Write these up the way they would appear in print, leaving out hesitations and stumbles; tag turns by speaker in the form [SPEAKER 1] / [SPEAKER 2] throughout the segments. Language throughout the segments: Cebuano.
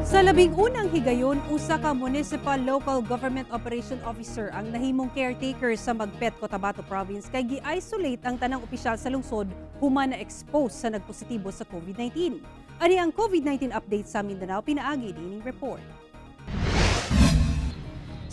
[SPEAKER 1] Sa 11 higayon, usa ka Municipal Local Government Operation Officer ang nahimong caretaker sa Magpet, Cotabato Province kay gi-isolate ang tanang opisyal sa lungsod human na expose sa nagpositibo sa COVID-19. Ani ang COVID-19 update sa Mindanao pinaagi niining report.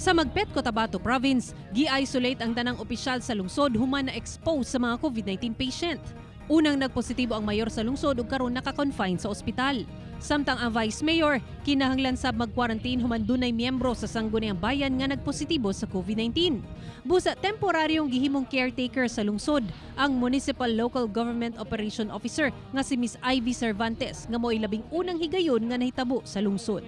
[SPEAKER 1] Sa Magpet, Cotabato Province, gi-isolate ang tanang opisyal sa lungsod human na expose sa mga COVID-19 patient. Unang nagpositibo ang mayor sa lungsod ug karon naka-confine sa ospital. Samtang ang vice mayor kinahanglan sab mag-quarantine human dunay miyembro sa sangguniang bayan nga nagpositibo sa COVID-19. Busa temporaryong gihimong caretaker sa lungsod ang Municipal Local Government Operation Officer nga si Miss Ivy Cervantes nga mo'y 11 higayon nga nahitabo sa lungsod.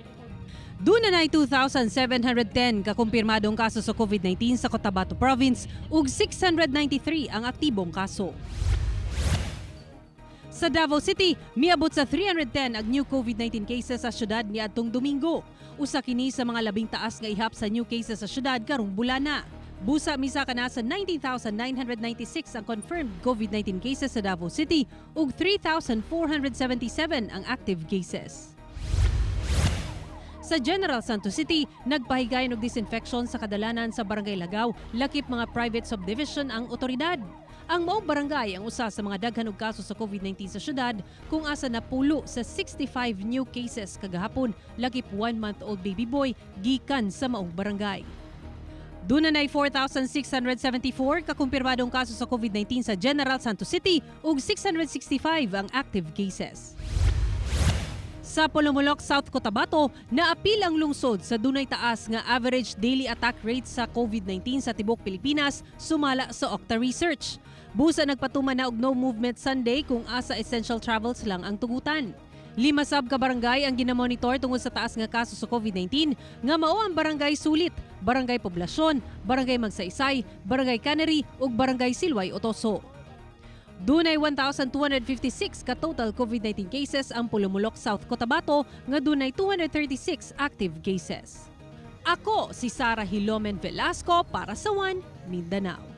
[SPEAKER 1] Duna na 2,710 kakumpirmadong kaso sa COVID-19 sa Cotabato Province ug 693 ang aktibong kaso. Sa Davao City, miabot sa 310 ang new COVID-19 cases sa syudad niadtong Domingo. Usa kini sa mga labing taas nga ihap sa new cases sa syudad karong bulana. Busa misaka na sa 19,996 ang confirmed COVID-19 cases sa Davao City ug 3,477 ang active cases. Sa General Santos City, nagpahigayon og disinfection sa kadalanan sa Barangay Lagaw, lakip mga private subdivision ang otoridad. Ang maong barangay ang usa sa mga daghan og kaso sa COVID-19 sa syudad kung asa napulo sa 65 new cases kagahapon, lakip 1-month-old baby boy gikan sa maong barangay. Duna nay 4,674 kakumpirmadong kaso sa COVID-19 sa General Santos City ug 665 ang active cases. Sa Polomolok, South Cotabato, naapil ang lungsod sa dunay taas nga average daily attack rate sa COVID-19 sa tibok Pilipinas sumala sa Octa Research. Busa nagpatuman na og no movement Sunday kung asa essential travels lang ang tugutan. Lima sab ka barangay ang ginamonitor tungod sa taas nga kaso sa COVID-19 nga mao ang Barangay Sulit, Barangay Poblasyon, Barangay Magsaysay, Barangay Cannery ug Barangay Silway Otoso. Dunay 1,256 ka total COVID-19 cases ang Polomolok, South Cotabato nga dunay 236 active cases. Ako si Sara Hilomen Velasco para sa One Mindanao.